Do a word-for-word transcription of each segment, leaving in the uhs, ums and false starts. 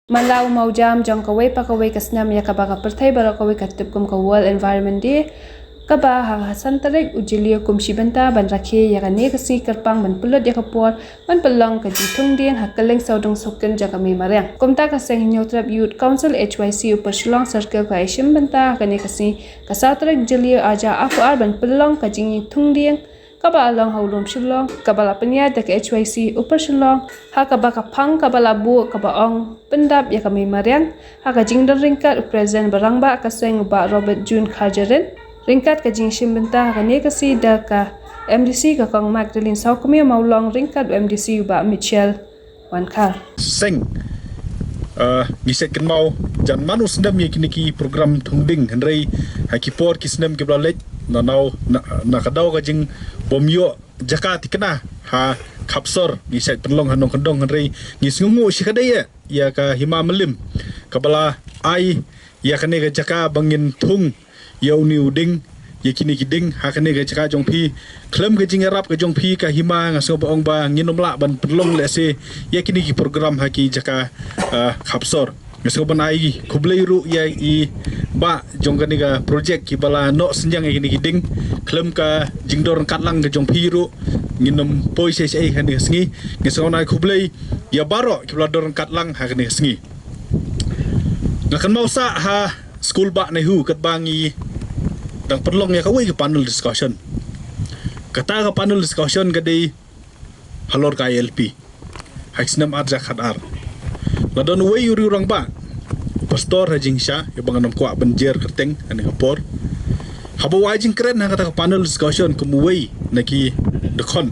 Man la u mawjam jong kawei pa kawei ka snem ïa kaba ka pyrthei baroh kawei ka tip kum ka World Environment Day, kaba ha ka san tarik u Jylliew kum shi bynta ban rakhe ïa kane ka sngi kyrpang ban pynlut ïa ka por ban pynlong ka jingthung dieng ha kylleng sawdong sawkun jong ka Mei Mariang. Kumta ka seng Hynñiewtrep Youth Council H Y C Upper Shillong Circle ka ai shim bynta ha kane ka sngi ka saw tarik Jylliew arhajar arphew ar ban pynlong ka jingïathung dieng kaba la long ha u lum Shillong, kaba la pynïaid da ka H Y C Upper Shillong, ha kaba ka phang kaba la buh kaba ong pyndap ïa ka Mei Mariang, ha ka jingdon ryngkat u President ba rangbah ka seng u Bah Robert June Kharjahrin, ryngkat ka jingshim bynta ha kane ka sngi da ka M D C ka Kong Magdalene Sawkmie Mawlong ryngkat u M D C u Bah Mitchell Wankhar. Seng, uh, ngi shet kynmaw jan man u snem ïa kine ki program thung dieng, hynrei ha ki por ki snem kiba la leit, na naw na, na ka daw ka jingbym ïoh jaka thikna ha Khapsor, ngi shet pynlong ha Nongkyndong, hynrei ngi sngewnguh shikatdei ïa ka hima Mylliem kaba la ai ïa kane ka jaka ba ngin thung ïa une u dieng, ïa kine ki dieng ha kane ka jaka jong phi. Khlem ka jingïarap ka jong phi ka hima nga sngew ba ong ba ngin ym lah ban pynlong lehse ïa kine ki program ha ki jaka, ah, Khapsor. Nga sngew ban ai khublei ruh ïa i bah jong kane ka projek kiba la noh synñiang ïa kine ki dieng. Khlem ka jingdon ryngkat lang ka jong phi ruh ngin ym poi shisha ha kane ka sngi. Nga sngew ban ai khublei ïa baroh kiba la don ryngkat lang ha kane ka sngi. Nga kynmaw sah ha skul Bah NEHU katba ngi dang pynlong ïa kawei ka panel discussion. Kata ka panel discussion ka dei halor ka I L P ha ki snem arhajar khatar. La don uwei u riewrangbah, u pastor ha jingshisha, ïa ba ngan ym kwah ban jer kyrteng ha kane ka por. Haba u ai jingkren ha kata ka panel discussion kum uwei na ki dkhot,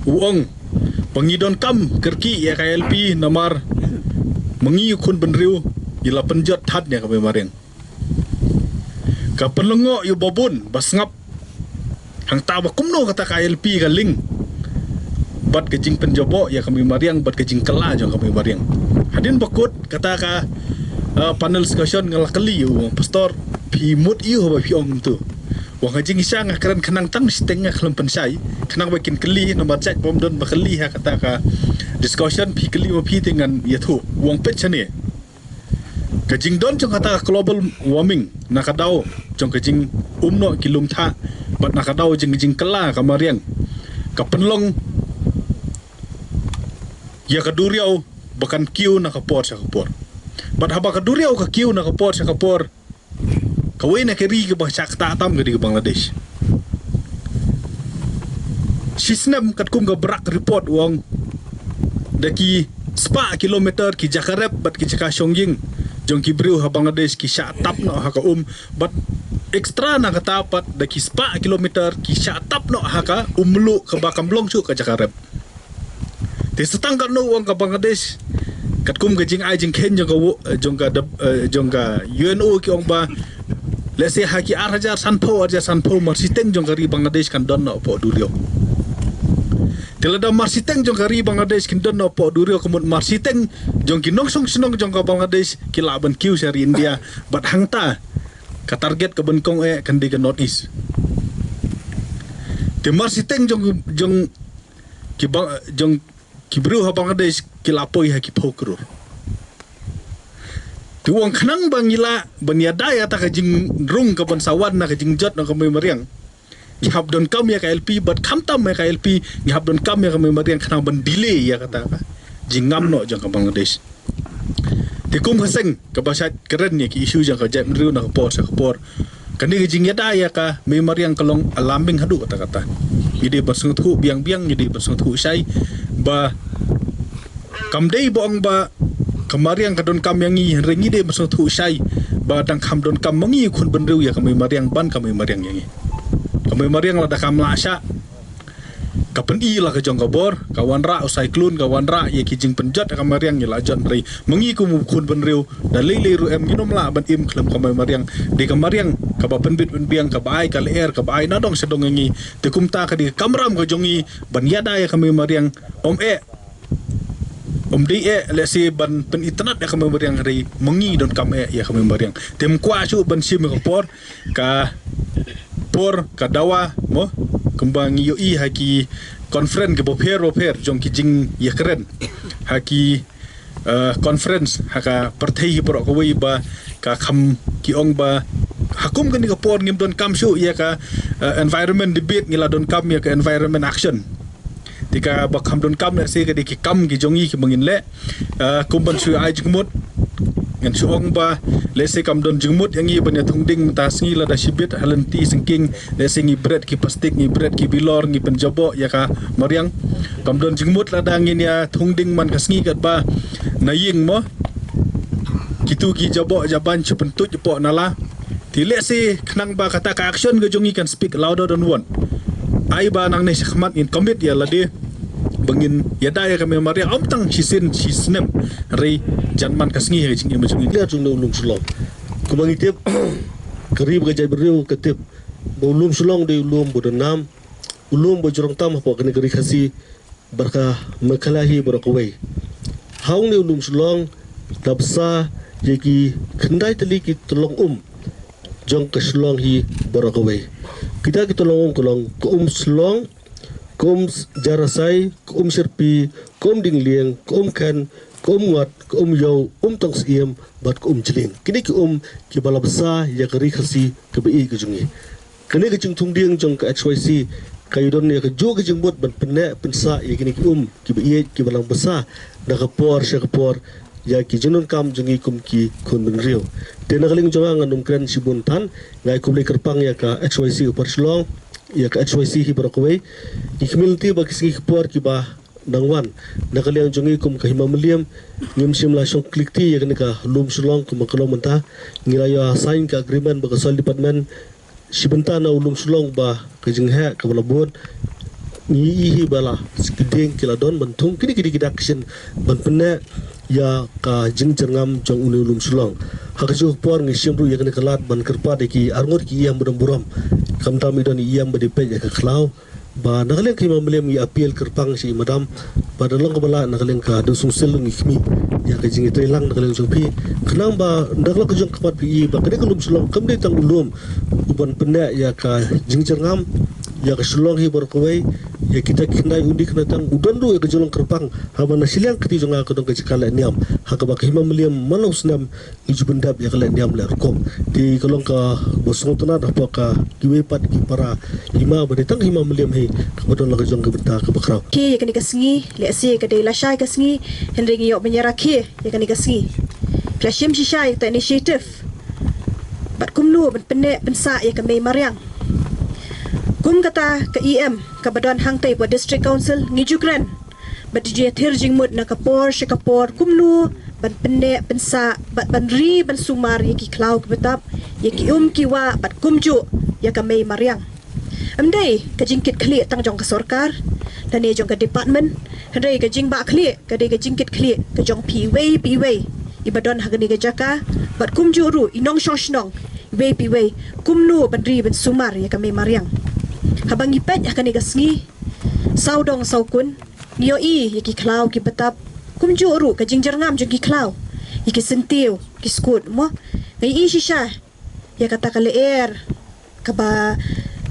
u ong ba ngi donkam kyrkieh ïa ka I L P namar ma ngi u khun bynriew ngi la pynjot thad ïa ka Mei Mariang. Ka pynlyngngoh ïa u babun ba sngap hangta ba kumno kata ka I L P ka link bad ka jingpynjaboh ïa ka Mei Mariang bad ka jingkylla jong ka Mei Mariang. Hadien ba kut kata ka, uh, panel discussion nga la kylli ïa u, pastor, phi mut ïa u ba phi ong kumtu? Wan ha jingshisha nga kren khnang tang shiteng, nga khlem pynshai, khnang ba kin kylli, namar jait bym don ba kylli ha kata ka discussion, phi kylli ma phi te ngan ïathuh. Wan peit shane. Ka jingdon jong kata ka global warming na ka daw jong ka jingum noh ki lum thah bad na ka daw jong ka jingkylla ka mariang, ka pynlong ïa ka duriaw ba kan kiew na ka por sha ka por. Bad haba ka duriaw ka kiew na ka por sha ka por, kawei na ka ri kaba shah ktah tam ka dei ka Bangladesh. Shisnem katkum ka Brak report u ong, da ki spah kilometer ki jaka rep bad ki jaka shongïing jong ki briew ha Bangladesh ki shah tap noh ha ka um, bad extra na kata pat da ki spah kilometer ki shah tap noh ha ka um mluh kaba kam long shuh ka jaka rep. Te sa tang katno u ong ka Bangladesh, katkum ka jingai jingkheiñ jong ka wo-, eh, jong ka dep-, eh, jong ka U N O ki ong ba, lehse ha ki ar hajar sanphew, ar hajar sanphew, marshiteng jong ka ri Bangladesh kan don noh poh duriaw. Te lada marshiteng jong ka ri Bangladesh kin don noh poh duriaw, ka mut marshiteng jong ki nongshong shnong jong ka Bangladesh ki lah ban kiew sha ri India, bad hangta ka target ka ban kong eh kan dei ka North East. Te marshiteng jong, jong ki bang, jong ki briew ha Bangladesh ki la poi ha ki phew klur. Te u ong khnang ba ngi lah ban ïada ïa kata ka jingrung ka ban sa wan na ka jingjot na ka Mei Mariang, ngi hap donkam ïa ka I L P, bad khamtam ïa ka I L P, ngi hap donkam ïa ka Mei Mariang khnang ban delay ïa kata ka jingngam noh jong ka Bangladesh. Te kum ka seng kaba shait kren ïa ki issue jong ka jaitbynriew na ka por sha ka por, kane ka jingïada ïa ka Mei Mariang ka long alarming haduh katta katta. Ngi dei ban sngewthuh biang biang, ngi dei ban sngewthuh shai ba kam dei ba ong ba ka mariang ka donkam ïa ngi, hynrei ngi dei ban sngewthuh shai ba dang kham donkam ma ngi u khun bynriew ïa ka Mei Mariang ban ka Mei Mariang ïa ngi. Ka Mei Mariang lada kam lah shah, ka pyni la ka jong ka bor, ka wanrah u cyclone, ka wanrah ïa ki jingpynjot ka mariang, ngi la jot, hynrei ma ngi kum u khun bynriew da lei lei ruh em, ngin ym lah ban im khlem ka Mei Mariang. Dei ka mariang kaba pynbit pynbiang, kaba ai ka lyer, kaba ai nadong shadong ïa ngi. Te kumta ka dei ka kamram ka jong ngi ban ïada ïa ka Mei Mariang. Ym eh, ym dei eh lehse ban pynitynnad ïa ka Mei Mariang, hynrei ma ngi donkam eh ïa ka Mei Mariang. Te ym kwah shuh ban shim ïa ka por, ka por, ka dawa mo, kumba ngi ïohi ha ki conference kiba pher ba pher jong ki jingïakren ha ki uh, conference ha ka pyrthei hi baroh kawei ba ka kham ki ong ba ha kum kane ka por ngim donkam shuh ïa ka, uh, environment debate, ngi la donkam ïa ka environment action. Te kaba kham donkam lehse ka dei ki kam ki jong ngi kiba ngin leh. Uh, kum ban shu ai jingmut, ngan shu ong ba lehse kam don jingmut ïa ngi ban ïa thung ding mynta sngi lada shibit ha lynti syngkien, lehse ngi bret ki plastik, ngi bret ki bilor, ngi pynjaboh ïa ka mariang. Kam don jingmut lada ngin ïa thung ding man ka sngi katba na ïing mo, kitu ki jaboh jaban shu pyntuid hapoh nala. Te lehse khnang ba kata ka action ka jong ngi kan speak louder than word. Ai ba nangne shakhmat ngin commit ïa lade ba ngin ïada ïa ka mei mariang, ym tang shisien shisnem, hynrei jan man ka sngi ha ka jingim jong ngi. Leh jong u Lum Shillong. Kumba ngi tip, ka ri bad ka jaitbynriew ka tip ba u Lum Shillong dei u lum ba don nam, u lum ba jrong tam hapoh kane ka ri Khasi bad ka Meghalaya hi baroh kawei. Ha une u Lum Shillong la bsa ïa ki khyndai tylli ki tyllong um jong ka Shillong hi baroh kawei. Kita ki tyllong um ka long ka Um Shillong, ka Um Jarasai, ka Um Shyrpi, ka Um Dienglieng, ka Um Khen, ka Um Ngot, ka Um Ïew, Um Tong Syiem bad ka Um Jylliew. Kine ki um kiba la bsa ïa ka ri Khasi kaba ïeit ka jong ngi. Kane ka jingthung dieng jong ka H Y C ka ïadon ïa kajuh ka jingmut ban pynneh pynsah ïa kine ki um kiba ïeit kiba la bsa na ka por sha ka por ïa ki jingdonkam jong ngi kum ki khun bynriew. Te na ka liang jong nga, ngan ym kren shibun than, nga ai khublei kyrpang ïa ka H Y C Upper Shillong, ïa ka H Y C hi baroh kawei. Ngi khmih lynti ba ki sngi ki por kiba dang wan, na ka liang jong ngi kum ka Hima Mylliem, ngim shym la shong klik ti ïa kane ka Lum Shillong kumba ka long mynta. Ngi la ïa sign ka agreement bad ka Soil Department shi bynta na u Lum Shillong ba ka jingheh kaba la bud. Ngi i hi ba la ki dieng ki la don ban thung kine ki dei ki dak ki shin ban pynneh ïa ka jingjyrngam jong une u Lum Shillong. Ha kajuh ka por ngi shim ruh ïa kane ka lad ban kyrpad ïa ki arngut ki ïam ba don burom, khamtam i don i ïam ba dei peit ïa ka khlaw. Ba na ka liang ka Hima Mylliem ngi appeal kyrpang sha i madam ba da long kaba lah na ka liang ka Dusung Sil ngi khmih ïa ka jingïatreilang na ka liang jong phi, khnang ba da ka long ka jong ka mat phi i ba kane ka Lum Shillong kam dei tang u lum u ban pynneh ïa ka jingjyrngam ïa ka Shillong hi baroh kawei, ïa kita ki khyndai undi khyndai tang, u don ruh ïa ka jinglong kyrpang haba na shiliang kti jong nga ka don ka jaka leh niam ha kaba ka Hima Mylliem man la u snem ngi ju pyndep ïa ka leh niam leh rukom. Te ka long kaba sngewtynnat hapoh ka kiwei pat ki para hima ba dei tang Hima Mylliem hi kaba don la ka jong ka bynta kaba khraw. Ki ïa kane ka sngi, lehse ka dei lashai ka sngi, hynrei ngi ïoh ban ïa rakhe ïa kane ka sngi. Phi la shim shisha ïa kata initiative bad kumno ban pynneh pynsah ïa ka mei mariang. Kum kata ka E M kaba don hangtei hapoh District Council, ngi ju kren bad ju ïathir jingmut na ka por sha ka por kumno ban pynneh pynsah bad ban ri ban sumar ïa ki khlaw ki btap, ïa ki um ki wah bad kumjuh ïa ka mei mariang. Ym dei ka jingkit khlieh tang jong ka sorkar lane jong ka department, hynrei ka jingbah khlieh ka dei ka jingkit khlieh ka jong phi iwei pa iwei iba don ha kane ka jaka bad kumjuh ruh i nongshong shnong iwei pa iwei kumno ban ri ban sumar ïa ka mei mariang. Haba ngi peit ha kane ka sngi, sawdong sawkun ngi ïohi ïa ki khlaw ki btap, kumjuh ruh ka jingjyrngam jong ki khlaw, ïa ki syntiew, ki skud mo. Ngi i shisha ïa kata ka lyer kaba,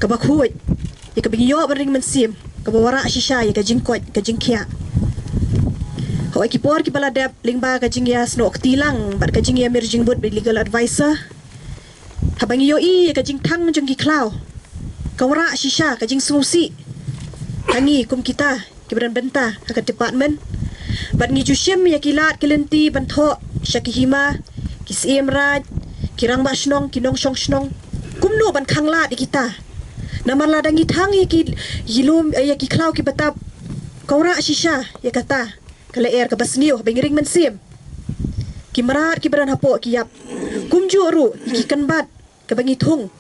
kaba khuid, ïa kaba ngi ïoh ban ring mynsiem, kaba wanrah shisha ïa ka jingkoit ka jingkhiah. Hooid, ki por kiba la dep lyngba ka jingïasnoh kti lang bad ka jingïamir jingmut bad legal advisor, haba ngi ïohi ïa ka jingthang jong ki khlaw, ka wanrah shisha ka jingsngewsih ha ngi kum kita kiba don bynta ha ka department. Bad ngi ju shim ïa ki lad ki lynti ban thoh sha ki hima, ki syiem raid, ki rangbah shnong, ki nongshong shnong, kumno ban khanglad ïa kita. Namar lada ngi thang ïa ki, ïa lum, ïa ki khlaw ki btap, ka wanrah shisha ïa kata ka lyer kaba sniew haba ngi ring mynsiem. Ki mrad kiba don hapoh ki ïap, kumjuh ruh ïa ki kynbat kaba ngi thung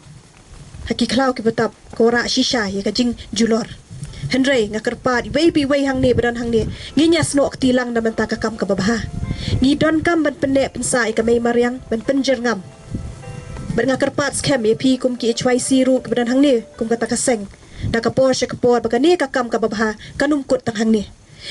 ha ki khlaw ki btap, ka wanrah shisha ïa ka jingjulor. Hynrei nga kyrpad iwei pa iwei hangne ba don hangne, ngin ïasnoh kti lang na bynta ka kam kaba bha. Ngi donkam ban pynneh pynsah ïa ka mei mariang ban pynjyrngam. Bad nga kyrpad skhem ïa phi kum ki H Y C ruh kiba don hangne kum kata ka seng, na ka por sha ka por ba kane ka kam kaba bha kan ym kut tang hangne.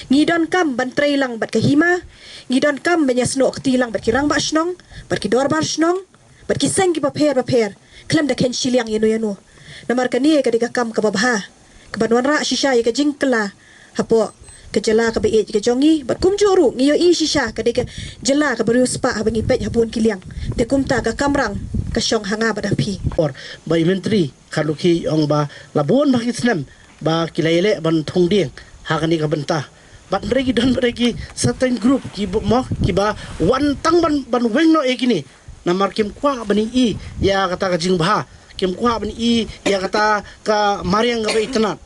Ngi donkam ban trei lang bad ka hima, ngi donkam ban ïasnoh kti lang bad ki rangbah shnong, bad ki dorbar shnong, bad ki seng kiba pher bapher, khlem da kheiñ shiliang ïano ïano. Namar kane ka dei ka kam kaba bha, kaban wanrah shisha ïa ka jingkylla hapoh ka jylla kaba ïeit ka jong ngi, bad kumjuh ruh ngi ïohi shisha ka dei ka jylla kaba riewspah haba ngi peit ha bun ki liang. Te kumta ka kamram ka shong ha nga bad ha phi. Or ba i Myntri Kharlukhi ong ba la bun ba ki snem ba ki la ïaleh ban thung dieng ha kane ka bynta. Bad hynrei ki don ba dei ki certain group ki ba mo kiba wan tang ban ban weng noh ïa kine. Namar kim kwah ban i ïa kata ka jingbha, kim kwah ban i ïa kata ka mariang kaba itynnad.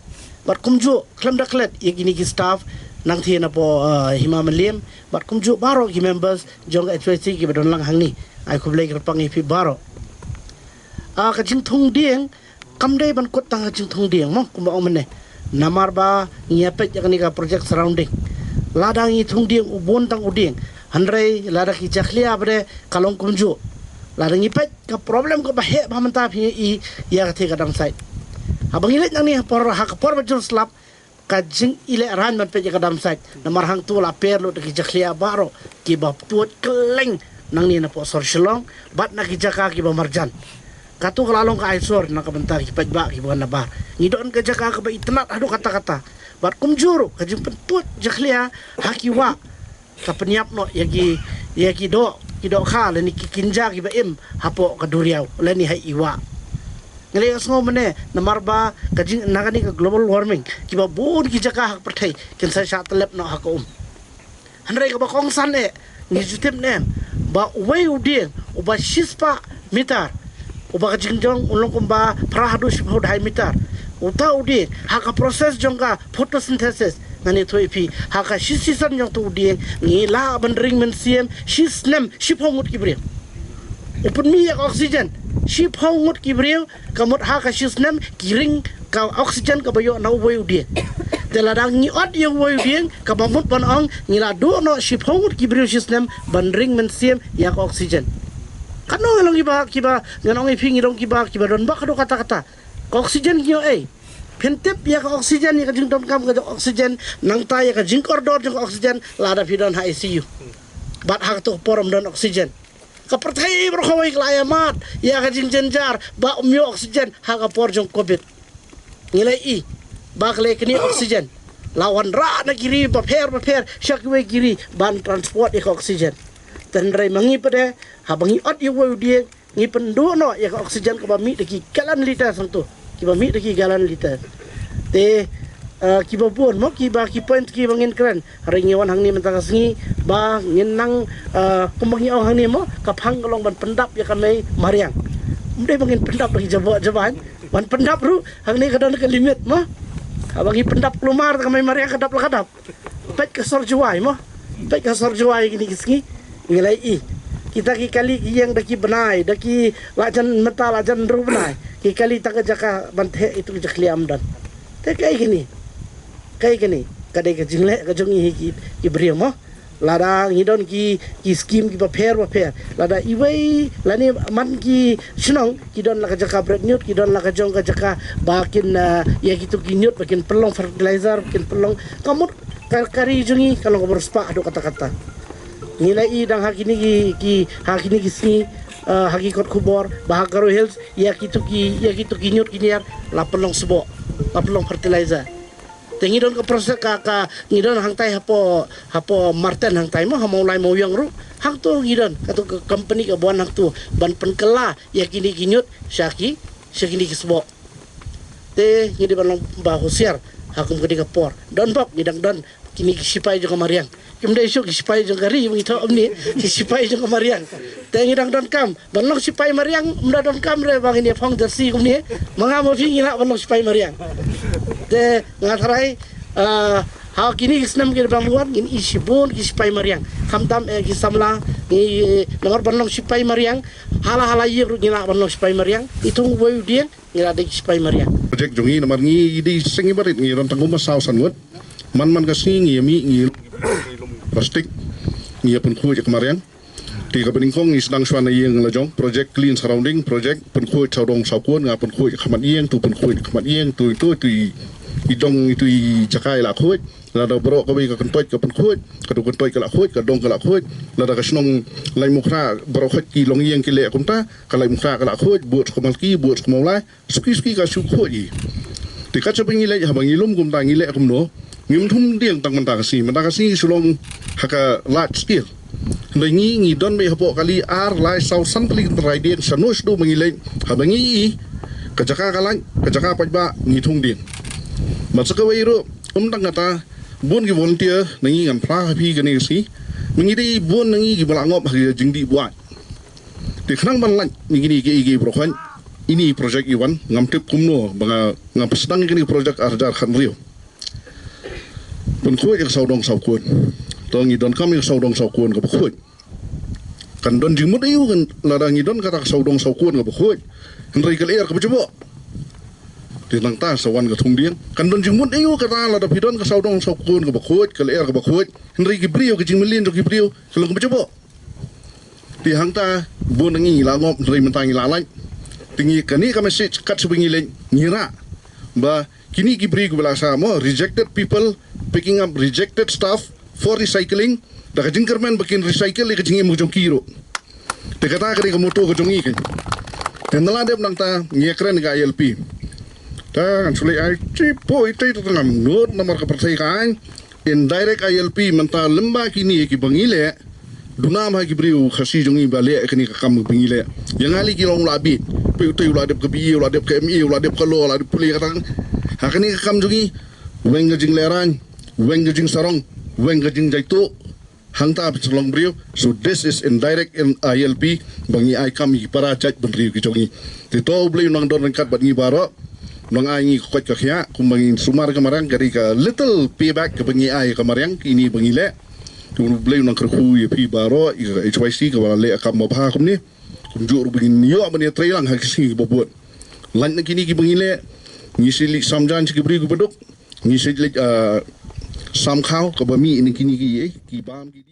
Bad kumjuh khlem da klet ïa kine ki staff nangtei napoh, eh, Hima Mylliem bad kumjuh baroh ki members jong ka H Y C kiba don lang hangne. Ai khublei kyrpang ïa phi baroh. Ah, ka jingthung dieng kam dei ban kut tang ka jingthung dieng mo kumba ong mynne. Namar ba ngi ïa peit ïa kane ka project surrounding. Lada ngi thung dieng u bun tang u dieng, hynrei lada ki jakhlia ba dei ka long kumjuh. Lada ngi peit ka problem kaba heh ba mynta phi ïa i ïa katei ka dam site. Haba ngi leit nangne ha por, ha ka por ba jur slap, ka jingïaleh rain ban peit ïa ka dam site. Namar hangto la per lut da ki jakhlia baroh kiba tuid kylleng nangne napoh sor Shillong bad na ki jaka kiba marjan. Kato ka la long ka aisor na ka bynta ki paidbah kiba wan nabar. Ngi don ka jaka kaba itynnad haduh katta katta. Bad kumjuh ruh ka jingpyntuid jakhlia ha ki wah ka pynïap noh ïa ki, ïa ki doh, ki dohkha lane ki kynja kiba im hapoh ka duriaw lane ha i wah. Ngi la ïohsngew mynne namar ba ka jing, na kane ka global warming kiba bun ki jaka ha ka pyrthei kin sa shah tyllep noh ha ka um. Hynrei kaba kongsan eh, ngi ju tip ne em ba uwei u dieng uba shispah mitar, uba ka jingjong u long kumba phra haduh shiphew dahai mitar. Uta u dieng ha ka process jong ka photosynthesis, ngan ïathuh ïa phi, ha ka shi season jong uta u dieng ngi lah ban ring mynsiem shi snem shiphew ngut ki briew. U pynmih ïa ka oxygen shiphew ngut ki briew, ka mut ha ka shi snem ki ring ka oxygen kaba ïoh na uwei u dieng. Te lada ngi ot ïa uwei u dieng, kaba mut ban ong ngi la duh noh shiphew ngut ki briew shi snem ban ring mynsiem ïa ka oxygen. Katno ngi long kiba, kiba ngan ong ïa phi, ngi long kiba, kiba don bok haduh katta katta. Ka oxygen ki ïoh ei? Phin tip ïa ka oxygen, ïa ka jingdonkam ka jong oxygen, nangta ïa ka jingkordor jong ka oxygen lada phi don ha I C U. Bad ha kato ka por ym don oxygen. Ka pyrthei baroh kawei ka la ïa mad ïa ka jingjynjar ba ym ïoh oxygen ha ka por jong covid. Ngi la ïohi ba ka lei kane oxygen la wanrah na ki ri bapher bapher sha kiwei ki ri ban transport ïa ka oxygen. Te hynrei ma ngi pat de, haba ngi ot ïa uwei u dieng, ngi pynduh noh ïa ka oxygen kaba mih da ki galon liter sangto, kiba mih da ki galon liter. Te, eh, kiba bun mo, kiba, ki point kiba ngin kren. Hynrei ngi wan hangne mynta ka sngi ba ngin nang, eh, kumba ngi ong hangne mo, ka phang ka long ban pyndap ïa ka mei mariang. Ym dei ba ngin pyndap da ki jaboh jaban, ban pyndap ruh hangne ka don ka limit mo. Haba ngi pyndap kulmar, ka mei mariang ka dap la ka dap. Peit ka sor Jowai mo. Peit ka sor Jowai kine ki sngi. Ngi la ïohi kita ki kali ki ïeng da ki bnai, da ki la jan mynta, la jan hynriew bnai. Ki kali tang ka jaka ban theh ïa itu ki jakhlia ym don. Te kaei kane? Kaei kane? Ka dei ka jingleh ka jong ngi hi ki, ki briew mo. Lada ngi don ki, ki skim kiba pher bapher, lada iwei lane man ki shnong ki don la ka jaka bret ñiut, ki don la ka jong ka jaka ba kin, ah, ïa kitu ki ñiut ba kin pynlong fertilizer, ba kin pynlong, ka mut ka, ka ri jong ngi ka long kaba riewspah haduh katta katta. Ngi la ïohi dang ha kine ki, ki, ha kine ki sngi, ah, ha ki kot khubor ba ha Garo Hills ïa kitu ki, ïa kitu ki ñiut ki ñiar la pynlong sboh, la pynlong fertilizer. Te ngi don ka proses ka, ka ngi don hangtai hapoh, hapoh Marten hangtai mo, ha Mawlai Mawiong ruh. Hangto ngi don kato ka company kaba wan hangto ban pynkylla ïa kine ki ñiut sha ki, sha kine ki sboh. Te ngi dei ban long ba husiar ha kum kane ka por. Don bok ngi dang don kine ki sipai jong ka mariang. Kim dei shuh ki sipai jong ka ri, ngi thoh kumne, ki sipai jong ka mariang. Te ngi dang donkam ban long sipai mariang, ym da donkam re ba ngin ïa phong jersey kumne. Ma nga ma phi ngi lah ban long sipai mariang. Te nga tharai, ah, ha kine ki snem kiba bud ngin ïohi shibun ki sipai mariang. Khamtam, eh, ki samla, ngi, namar ban long sipai mariang, hala hala ïing ruh ngi lah ban long sipai mariang. Itu uwei u dieng, ngi la dei ki sipai mariang. Project jong ngi namar ngi dei seng ngi barit, ngi don tang kumba saw san ngut. Man man ka sngi ngi ïa mih, ngi plastik, ngi ïa pynkhuid ïa ka mariang. Te kaba nyngkong ngi sdang shuwa na ïing la jong, project clean surrounding, project pynkhuid sawdong sawkun, nga pynkhuid ïa ka mat ïing, tu pynkhuid ïa ka mat ïing, tu, tu, tu i, i dong, tu i jaka i la khuid. Lada baroh kawei ka kyntoit ka pynkhuid, ka dong kyntoit ka la khuid, ka dong ka la khuid. Lada ka shnong Laitumkhrah baroh khuid ki longïing ki leh kumta, ka Laitumkhrah ka la khuid, bud sha ka Malki, bud sha ka Mawlai. Suki suki ka shu khuid i. Te kat shaba ngi leit, haba ngi lum kumta ngi leh kumno. Ngim thung dieng tang mynta ka sngi, mynta ka sngi shu long ha ka large scale. Hynrei ngi ngi don beit hapoh kali ar lai saw san tylli ki tynrai dieng shano shadooh ba ngi leit, haba ngi i ka jaka ka lait, ka jaka paidbah ngi thung dieng. Bad sa kawei ruh, ym tang kata, bun ki volunteer na ngi ngan phla ha phi kane ka sngi. Ma ngi dei bun na ngi kiba la ngop ha ka jingdih buaid. Te khnang ban lait ïa kine kiei kiei baroh khoit, ine i project i wan, ngam tip kumno ba nga, nga pyrshang ïa kane ka project ar hajar khathynriew. Pynkhuid ïa ka sawdong sawkun. To ngi donkam ïa ka sawdong sawkun kaba khuid. Kan don jingmut aïu kan lada ngi don kata ka sawdong sawkun kaba khuid, hynrei ka lyer kaba jaboh? Te nangta sa wan ka thung dieng. Kan don jingmut aïu kata lada phi don ka sawdong sawkun kaba khuid, ka lyer kaba khuid, hynrei ki briew, ka jingmlien jong ki briew ka long kaba jaboh? Te hangta bun na ngi ngi la ngop, hynrei mynta ngi la lait. Te ngi kane ka message kat shaba ngi leit ngi rah ba kine ki briew kiba la sah mo, rejected people picking up rejected stuff for recycling, da ka jingkyrmen ba kin recycle ïa ka jingim ka jong ki ruh. Te kata ka dei ka motto ka jong ngi kein. Te ngi la dep nangta ngi ïakren ka I L P. Te ngan shu leit ai chi poi te te ngam nud namar ka pyrthei ka aiñ. Indirect I L P mynta lyngba kine kiba ngi leh. Duna ma ki briew Khasi jong ngi ba leh kane ka kam ba ngi leh. Ïa nga lei ki long u la bit. Peit utai u la dep ka B A, u la dep ka M A, u la dep ka law, u la dep pule ka tang. Ha kane ka kam jong ngi, weng ka jinglehrain, weng ka jingsarong, weng ka jingjaituh. Hangta phin sa long briew. So this is indirect in I L P ba ngi ai kam ïa ki para jaitbynriew ki jong ngi. Te to U Blei un nang don ryngkat bad ngi baroh. Nang ai ngi ka koit ka khiah kumba ngi sumar ka mariang, ka dei ka little payback kaba ngi ai ka mariang kine ba ngi leh. Te U Blei un nang kyrkhu ïa phi baroh, ïa ka H Y C kaba la leh kam ba bha kumne. Kumjuh ruh ba ngin ïoh ban ïatrei lang ha ki sngi kiba bud. Lait na kine kiba ngi leh, ngi sa leit samjan sha ki briew kiba duk. Ngi sa leit, ah, samkhaw kaba mih na kine ki, eh, ki bam ki